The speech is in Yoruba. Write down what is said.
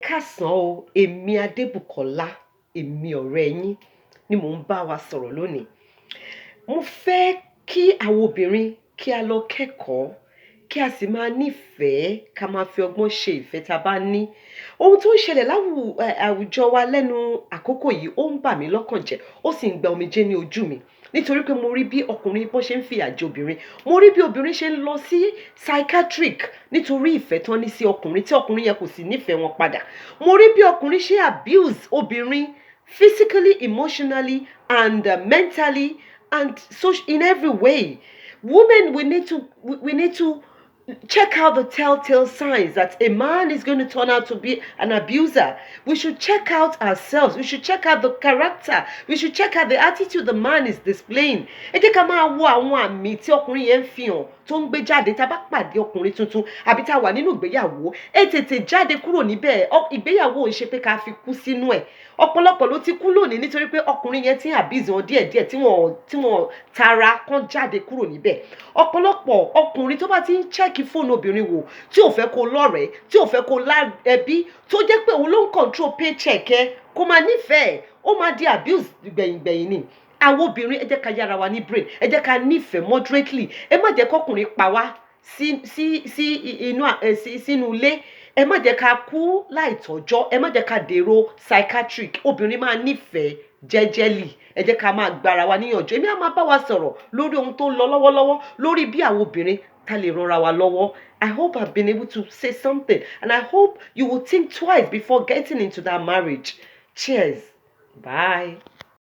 Káàsán o, èmi Adébùkọ́lá, èmi ọ̀rẹ́ yín ni mò ń bá wa sọ̀rọ̀ lónìí. Mo fẹ́ kí àwọn obìnrin kí a lọ kẹ́kọ̀ọ́, kí a sì máa nífẹ̀ẹ́, ká máa fi ọgbọ́n ṣe ìfẹ́ tá a bá ní. Ohun tó ń ṣẹlẹ̀ àwùjọ wa lẹ́nu àkókò yìí, ó ń bà mí lọ́kàn jẹ́, ó sì ń gba omijé ní ojú mi. Nítorí pé mo rí bí ọkùnrin bọ́n ṣe ń fìyà jẹ obìnrin. Mo rí bí obìnrin ṣe ń lọ sí psychiatric nítorí ìfẹ́ tán ní sí ọkùnrin tí ọkùnrin yẹn kò sì nífẹ̀ẹ́ wọn padà. Mo rí bí ọkùnrin ṣe abuse obìnrin physically, emotionally and mentally and so in every way. Women, we need to check out the telltale signs that a man is going to turn out to be an abuser. We should check out ourselves. We should check out the character. We should check out the attitude the man is displaying. Ẹ jẹ́ ká máa wo àwọn àmì tí ọkùnrin yẹn ń fi hàn tó ń gbé jáde. Tá a bá pàdé ọkùnrin tuntun àbí tá a wà nínú ìgbéyàwó, ẹ tètè jáde kúrò níbẹ̀. Ìgbéyàwó ò ń ṣe pé ká fi kú sínú ẹ̀. Ọ̀pọ̀lọpọ̀ ló ti kú lónìí nítorí pé ọkùnrin yẹn ti ń abuse wọn díẹ̀díẹ̀ tí wọ́n tara kán jáde kúrò níbẹ̀. Ọ̀pọ̀lọpọ̀ ọkùnrin tó bá ti ń check fóònù obìnrin wò, tí ò fẹ́ kó lọ́rẹ̀ẹ́, tí ò fẹ́ kó lá ẹbí, tó jẹ́ pé òun ló ń control paycheck ẹ, kó máa nífẹ̀ẹ́, ó máa di abuse gbẹ̀yìngbẹ̀yìn ni. Àwọn obìnrin, ẹ jẹ́ ká yára wa ní brain, ẹ jẹ́ ká nífẹ̀ẹ́ moderately. Ẹ má jẹ́ kọ́kùnrin pa wá sí sí sí inú ẹ sí sínú ilé. Ẹ má jẹ́ ká kú láìtọ́jọ́, ẹ má jẹ́ ká dèrò psychiatric. Obìnrin máa nífẹ̀ẹ́ jẹ́jẹ́lì. Ẹ jẹ́ ká máa gbára wa níyànjú. Èmi á máa bá wa sọ̀rọ̀ lórí ohun tó ń lọ lọ́wọ́lọ́wọ́, lórí bí àwọn obìnrin ká lè ranra wa lọ́wọ́. I hope I've been able to say something and I hope you will think twice before getting into that marriage. Cheers. Bye.